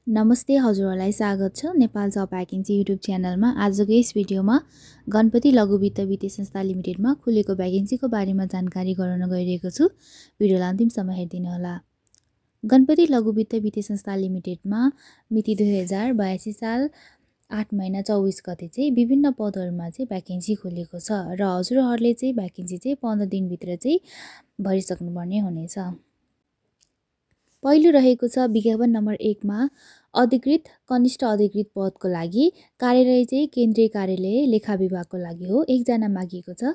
नमस्ते हजुरहरूलाई स्वागत छ नेपाल जब भ्याकेन्सी युट्युब च्यानलमा। आजको यस भिडियोमा गणपति लघु वित्त वित्तीय संस्था लिमिटेडमा खुलेको भ्याकेन्सीको बारेमा जानकारी गराउन गइरहेको छु। भिडियोलाई अन्तिमसम्म हेरिदिनु होला। गणपति लघु वित्त वित्तीय संस्था लिमिटेडमा मिति 2082 साल 8 महिना 24 गते चाहिँ विभिन्न पदहरूमा चाहिँ भ्याकेन्सी खुलेको छ र हजुरहरूले चाहिँ भ्याकेन्सी चाहिँ 15 दिनभित्र चाहिँ भरिसक्नुपर्ने हुनेछ। पहिलो रहेको छ विज्ञापन नम्बर 1 मा अधिकृत कनिष्ठ अधिकृत पदको लागि कार्यालय चाहिँ केन्द्रीय कार्यालय लेखा विभागको लागि हो। 1 जना मागिएको छ।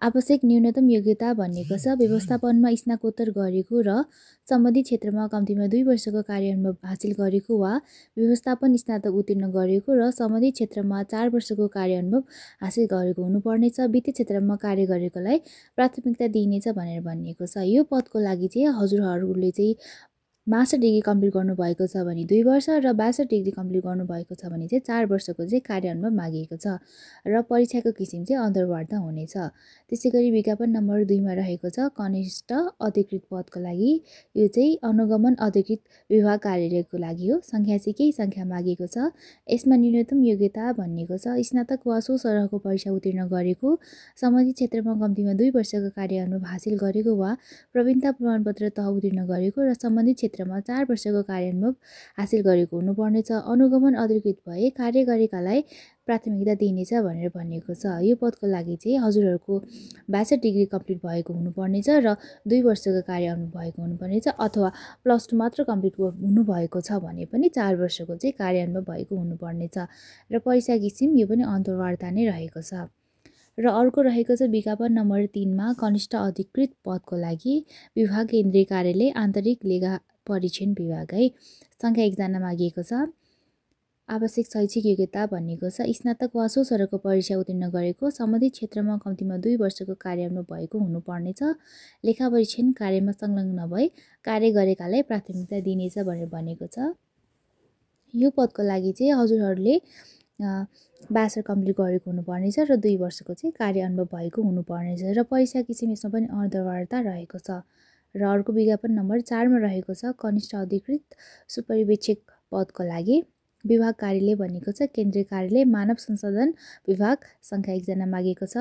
आवश्यक न्यूनतम योग्यता भनेको छ व्यवस्थापनमा स्नातकोत्तर गरेको र सम्बन्धित क्षेत्रमा कम्तीमा 2 वर्षको कार्य अनुभव हासिल गरेको वा व्यवस्थापन स्नातक उत्तीर्ण गरेको र सम्बन्धित क्षेत्रमा 4 वर्षको कार्य अनुभव हासिल गरेको हुनुपर्नेछ। वित्तीय क्षेत्रमा कार्य गरेकोलाई प्राथमिकता दिइनेछ भनेर भनिएको छ। यो पदको लागि चाहिँ हजुरहरूले चाहिँ मास्टर डिग्री कम्प्लिट गर्नुभएको छ भने 2 वर्ष र ब्याचलर डिग्री कम्प्लिट गर्नुभएको छ भने चाहिँ 4 वर्षको चाहिँ कार्य अनुभव मागिएको छ र परीक्षाको किसिम चाहिँ अन्तर्वार्ता हुनेछ। त्यसैगरी विज्ञापन नम्बर 2 मा रहेको छ कनिष्ठ अधिकृत पदको लागि। यो चाहिँ अनुगमन अधिकृत विभाग कार्यालयको लागि हो। सङ्ख्या चाहिँ केही सङ्ख्या मागिएको छ। यसमा न्यूनतम योग्यता भनिएको छ स्नातक वा सो सरहको परीक्षा उत्तीर्ण गरेको, सम्बन्धित क्षेत्रमा कम्तीमा 2 वर्षको कार्य अनुभव हासिल गरेको वा प्रवीणता प्रमाणपत्र तह उत्तीर्ण गरेको र सम्बन्धित क्षेत्रमा 4 वर्षको कार्य अनुभव हासिल गरेको हुनुपर्नेछ। अनुगमन अधिकृत भए कार्य गरेकालाई प्राथमिकता दिइनेछ भनेर भनिएको छ। यो पदको लागि चाहिँ हजुरहरूको ब्याचलर डिग्री कम्प्लिट भएको हुनुपर्नेछ र 2 वर्षको कार्य अनुभव भएको हुनुपर्नेछ अथवा +2 मात्र कम्प्लिट हुनुभएको छ भने पनि 4 वर्षको चाहिँ कार्य अनुभव भएको हुनुपर्नेछ र परीक्षा किसिम यो पनि अन्तर्वार्ता नै रहेको छ। र अर्को रहेको छ विज्ञापन नम्बर 3 मा कनिष्ठ अधिकृत पदको लागि विभाग केन्द्रीय कार्यालय आन्तरिक लेखा परीक्षण विभाग है। सङ्ख्या 1 जना मागिएको छ। आवश्यक शैक्षिक योग्यता भनिएको छ स्नातक वा सो सरहको परीक्षा उत्तीर्ण गरेको, सम्बन्धित क्षेत्रमा कम्तीमा 2 वर्षको कार्य अनुभव भएको हुनुपर्नेछ। लेखा परीक्षण कार्यमा संलग्न नभई कार्य गरेकालाई प्राथमिकता दिइनेछ भनेर भनेको छ। यो पदको लागि चाहिँ हजुरहरूले ब्याचलर कम्प्लिट गरेको हुनुपर्नेछ र 2 वर्षको चाहिँ कार्य अनुभव भएको हुनुपर्नेछ र परीक्षा किसिम यसमा पनि अन्तर्वार्ता रहेको छ। र अर्को विज्ञापन नम्बर 4 मा रहेको छ कनिष्ठ अधिकृत सुपरिवेक्षक पदको लागि विभाग कार्यालय भनेको छ केन्द्रीय कार्यालय मानव संसाधन विभाग। सङ्ख्या 1 जना मागिएको छ।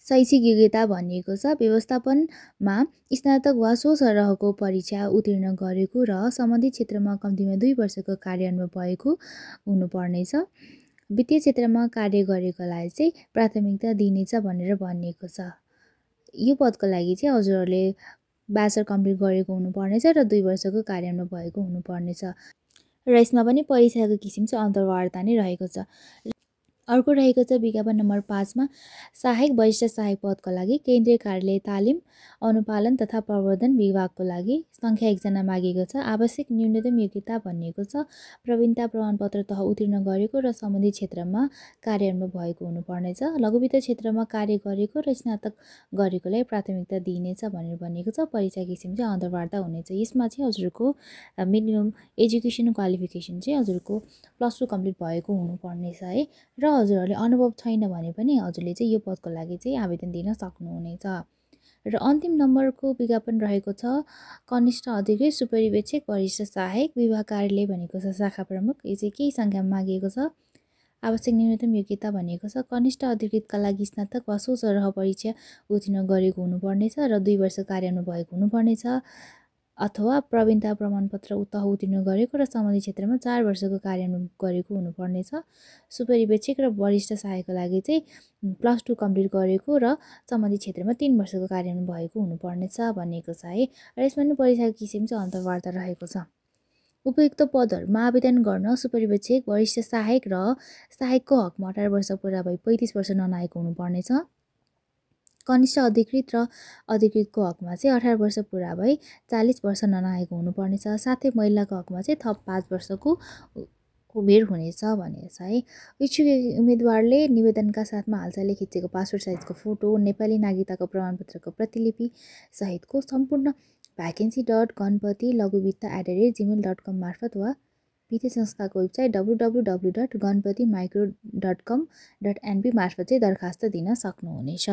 शैक्षिक योग्यता भनिएको छ व्यवस्थापनमा स्नातक वा सो सरहको परीक्षा उत्तीर्ण गरेको र सम्बन्धित क्षेत्रमा कम्तीमा 2 वर्षको कार्य अनुभव भएको हुनुपर्नेछ। वित्तीय क्षेत्रमा कार्य गरेकोलाई चाहिँ प्राथमिकता दिइनेछ भनेर भनिएको छ। यो पदको लागि चाहिँ हजुरहरूले ब्याचलर कम्प्लिट गरेको हुनुपर्नेछ र 2 वर्षको कार्य अनुभव भएको हुनुपर्नेछ र यसमा पनि परीक्षाको किसिम चाहिँ अन्तर्वार्ता नै रहेको छ। अर्को रहेको छ विज्ञापन नम्बर 5 मा सहायक वरिष्ठ सहायक पदको लागि केन्द्रीय कार्यालय तालिम अनुपालन तथा प्रवर्धन विभागको लागि। सङ्ख्या 1 जना मागिएको छ। आवश्यक न्यूनतम योग्यता भनिएको छ प्रवीणता प्रमाणपत्र तह उत्तीर्ण गरेको र सम्बन्धित क्षेत्रमा कार्य अनुभव भएको हुनुपर्नेछ। लघुवित्त क्षेत्रमा कार्य गरेको र स्नातक गरेकोलाई प्राथमिकता दिइनेछ भनेर भनिएको छ। परीक्षा किसिम चाहिँ अन्तर्वार्ता हुनेछ। यसमा चाहिँ हजुरको मिनिमम एजुकेसन क्वालिफिकेसन चाहिँ हजुरको +2 कम्प्लिट भएको हुनुपर्नेछ है। र हजुरहरूले अनुभव छैन भने पनि हजुरले चाहिँ यो पदको लागि चाहिँ आवेदन दिन सक्नुहुनेछ। र अन्तिम नम्बरको विज्ञापन रहेको छ कनिष्ठ अधिकृत सुपरिवेक्षक वरिष्ठ सहायक विभाग कार्यालय भनेको छ शाखा प्रमुख। यो चाहिँ केही सङ्ख्यामा मागिएको छ। आवश्यक न्यूनतम योग्यता भनेको छ कनिष्ठ अधिकृतका लागि स्नातक वा सो सरह परीक्षा उत्तीर्ण गरेको हुनुपर्नेछ र 2 वर्ष कार्य अनुभव भएको हुनुपर्नेछ अथवा प्रवीणता प्रमाणपत्र तह उत्तीर्ण गरेको र सम्बन्धित क्षेत्रमा 4 वर्षको कार्य अनुभव गरेको हुनुपर्नेछ। सुपरिवेक्षक र वरिष्ठ सहायकको लागि चाहिँ +2 कम्प्लिट गरेको र सम्बन्धित क्षेत्रमा 3 वर्षको कार्य अनुभव भएको हुनुपर्नेछ भनेको छ है। र यसमा पनि परीक्षाको किसिम चाहिँ अन्तर्वार्ता रहेको छ। उपयुक्त पदहरूमा आवेदन गर्न सुपरिवेक्षक वरिष्ठ सहायक र सहायकको हकमा 18 वर्ष पुरा भई 35 वर्ष ननागेको हुनुपर्नेछ। कनिष्ठ अधिकृत र अधिकृतको हकमा चाहिँ 18 वर्ष पुरा भई 40 वर्ष ननागेको हुनुपर्नेछ। साथै महिलाको हकमा चाहिँ थप 5 वर्षको उमेर हुनेछ भनेको छ है। इच्छुक उम्मेदवारले निवेदनका साथमा हालसालै खिचेको पासपोर्ट साइजको फोटो, नेपाली नागरिकताको प्रमाणपत्रको प्रतिलिपि सहितको सम्पूर्ण vacancy.ganpati-laguvitta@gmail.com मार्फत वा वित्तीय संस्थाको वेबसाइट www.ganpatimicro.com.np मार्फत चाहिँ दरखास्त दिन सक्नुहुनेछ।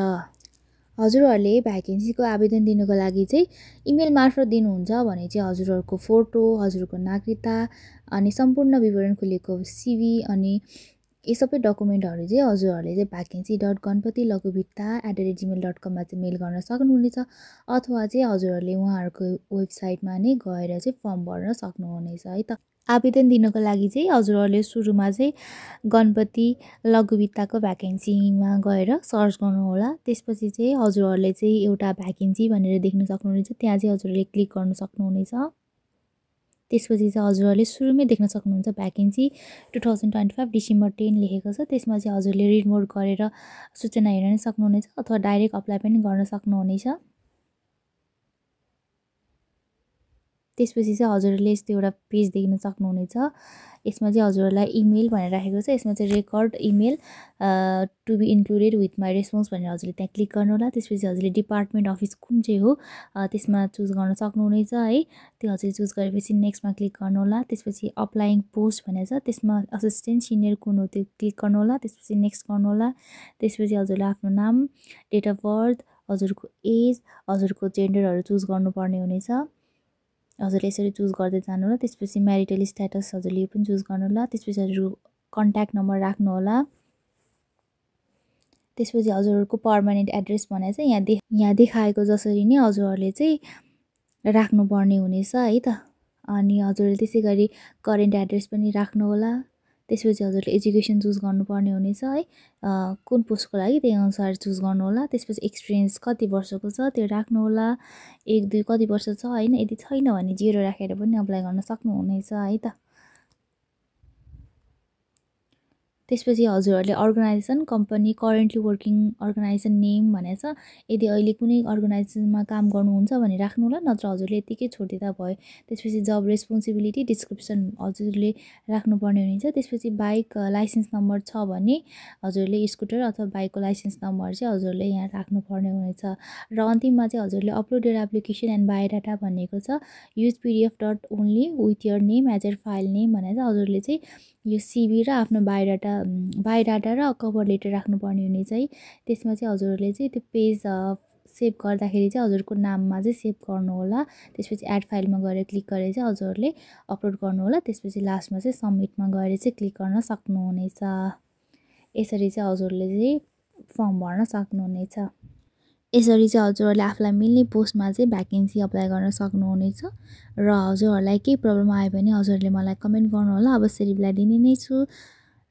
हजुरहरूले भ्याकेन्सीको आवेदन दिनुको लागि चाहिँ इमेल मार्फत दिनुहुन्छ भने चाहिँ हजुरहरूको फोटो, हजुरको नागरिकता अनि सम्पूर्ण विवरण खुलेको सिभी अनि यी सबै डकुमेन्टहरू चाहिँ हजुरहरूले चाहिँ vacancy.ganpati.lagubitta@gmail.com मा चाहिँ मेल गर्न सक्नुहुनेछ अथवा चाहिँ हजुरहरूले उहाँहरूको वेबसाइटमा नै गएर चाहिँ फर्म भर्न सक्नुहुनेछ है त। आवेदन दिनको लागि चाहिँ हजुरहरूले सुरुमा चाहिँ गणपति लघुवित्तको भ्याकेन्सीमा गएर सर्च गर्नुहोला। त्यसपछि चाहिँ हजुरहरूले चाहिँ एउटा भ्याकेन्सी भनेर देख्न सक्नुहुनेछ, त्यहाँ चाहिँ हजुरहरूले क्लिक गर्न सक्नुहुनेछ। त्यसपछि चाहिँ हजुरहरूले सुरुमै देख्न सक्नुहुन्छ भ्याकेन्सी 2025 डिसेम्बर 10 लेखेको छ। त्यसमा चाहिँ हजुरले रिड मोड गरेर सूचना हेर्न सक्नुहुनेछ अथवा डाइरेक्ट अप्लाई पनि गर्न सक्नुहुनेछ। त्यसपछि चाहिँ हजुरहरूले यस्तो एउटा पेज देख्न सक्नुहुनेछ। यसमा चाहिँ हजुरहरूलाई इमेल भनेर राखेको छ। यसमा चाहिँ record email to be included with my response भनेर हजुरले त्यहाँ क्लिक गर्नुहोला। त्यसपछि हजुरले डिपार्टमेन्ट अफिस कुन चाहिँ हो त्यसमा चुज गर्न सक्नुहुनेछ है। त्यो हजुरले चुज गरेपछि नेक्स्टमा क्लिक गर्नुहोला। त्यसपछि अप्लाइङ पोस्ट भनेर छ, त्यसमा असिस्टेन्ट सिनियर कुन हो त्यो क्लिक गर्नुहोला। त्यसपछि नेक्स्ट गर्नुहोला। त्यसपछि हजुरले आफ्नो नाम, डेट अफ बर्थ, हजुरको एज, हजुरको जेन्डरहरू चुज गर्नुपर्ने हुनेछ। हजुरले यसरी चुज गर्दै जानु होला। त्यसपछि म्यारिटल स्ट्याटस हजुरले यो पनि चुज गर्नु होला। त्यसपछि हजुरको कन्ट्याक्ट नम्बर राख्नु होला। त्यसपछि हजुरहरूको पर्मानेन्ट एड्रेस भनेर चाहिँ यहाँ देखाएको जसरी नै हजुरहरूले चाहिँ राख्नुपर्ने हुनेछ है त। अनि हजुरले त्यसै गरी करेन्ट एड्रेस पनि राख्नु होला। त्यसपछि हजुरले एजुकेसन चुज गर्नुपर्ने हुनेछ है, कुन पोस्टको लागि त्यही अनुसार चुज गर्नु होला। त्यसपछि एक्सपिरियन्स कति वर्षको छ त्यो राख्नु होला। 1 2 कति वर्ष छ होइन, यदि छैन भने 0 राखेर पनि अप्लाई गर्न सक्नुहुनेछ है त। त्यसपछि हजुरहरूले organisation, company, currently working organisation name भनेर छ, यदि अहिले कुनै अर्गनाइजेसनमा काम गर्नुहुन्छ भने राख्नु होला, नत्र हजुरले यतिकै छोडिदिँदा भयो। त्यसपछि जब रेस्पोन्सिबिलिटी डिस्क्रिप्सन हजुरले राख्नुपर्ने हुनेछ। त्यसपछि बाइक लाइसेन्स नम्बर छ भने हजुरले स्कुटर अथवा बाइकको लाइसेन्स नम्बर चाहिँ हजुरले यहाँ राख्नुपर्ने हुनेछ। र अन्तिममा चाहिँ हजुरले upload your application and biodata भनेको छ, use PDF dot only with your name as your file name भनेर हजुरले चाहिँ यो सिभी र आफ्नो बायोडाटा र कभर लेटर राख्नुपर्ने हुनेछ है। त्यसमा चाहिँ हजुरहरूले चाहिँ त्यो पेज सेभ गर्दाखेरि चाहिँ हजुरको नाममा चाहिँ सेभ गर्नुहोला। त्यसपछि एड फाइलमा गएर क्लिक गरेर चाहिँ हजुरहरूले अपलोड गर्नुहोला। त्यसपछि लास्टमा चाहिँ सबमिटमा गएर चाहिँ क्लिक गर्न सक्नुहुनेछ। यसरी चाहिँ हजुरले चाहिँ फर्म भर्न सक्नुहुनेछ। यसरी चाहिँ हजुरहरूले आफूलाई मिल्ने पोस्टमा चाहिँ भ्याकेन्सी अप्लाई गर्न सक्नुहुनेछ। र हजुरहरूलाई केही प्रब्लम आयो भने हजुरहरूले मलाई कमेन्ट गर्नुहोला, अवश्य रिप्लाई दिने नै छु।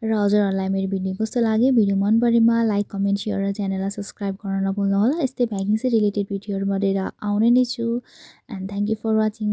र हजुरहरूलाई मेरो भिडियो कस्तो लाग्यो, भिडियो मन परेमा लाइक, कमेन्ट, सेयर र च्यानललाई सब्सक्राइब गर्न नभुल्नुहोला। यस्तै भ्याकेन्सी रिलेटेड भिडियोहरू लिएर आउने नै छु। And thank you for watching.